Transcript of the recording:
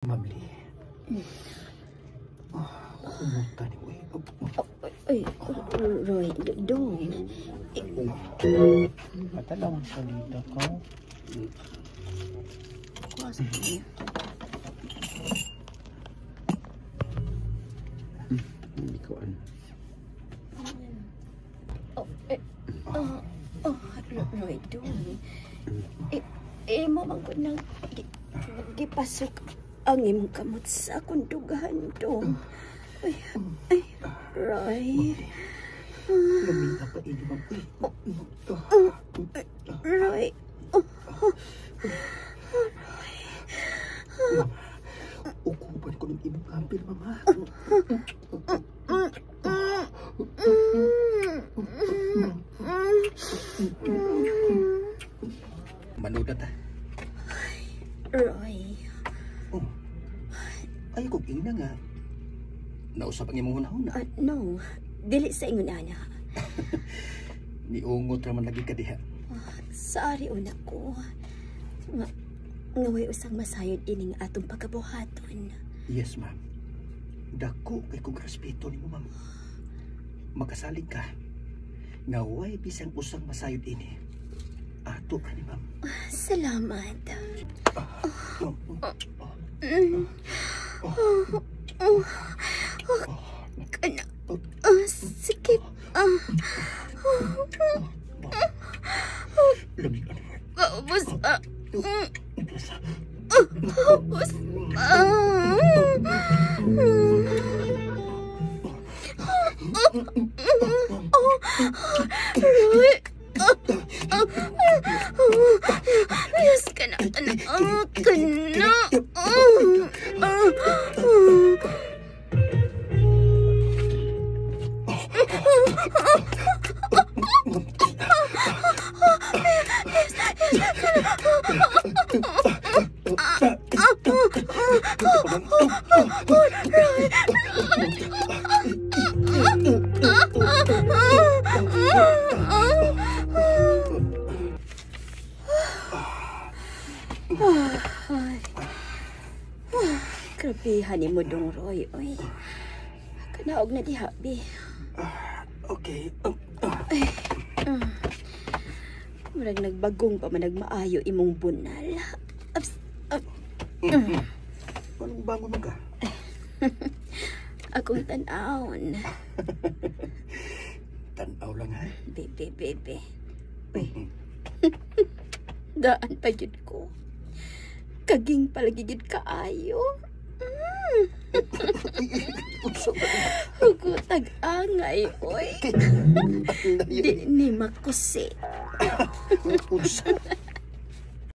Ma'am Lee. Kumuta ni Uy. Ay, Roy, dong. Patalawan sa dito ko. Hindi ko ano. Oh, Roy, dong. Eh, mo man ko nang gipasok ang imong kamot sa akong dugahan, dong. Ay, ay, Roy. Lamita pa inyo, ma'am. Roy. Ma'am, ukupan ko ng imong ampil, ma'am, ha? Manuda ta. Roy. Oh. Ay, kung ina nga. Nausap ang imong hunahuna. No, dili sa ingon ana. Niungot raman lagi ka diha. Sa ari una ko. Nga, nga way usang masayod ining atong pagkabuhaton. Yes, ma'am. Dako kay kong respeto nimo, ma'am. Makasalig ka. Nga way bisang usang masayod ini. Ato ka ni ma'am. Salamat. Kana. Sikip. Lami ano. Kaubos. Kaubos. Roy. Yes, kana, kana, kana. Grabe, hani mo dong, Roy. Oy. Kanaog na diha, bi. Okay. Ay. Murag nagbagong pa man nagmaayo imong bunal. Anong bangon mo ka? Akong tan-awon. Tan-aw lang, ha? Bebe, bebe. Uy. Daan pa yun ko. Kaging palagigid kaayo. Hugutag angay, oy. Di ni makusi. Unsa?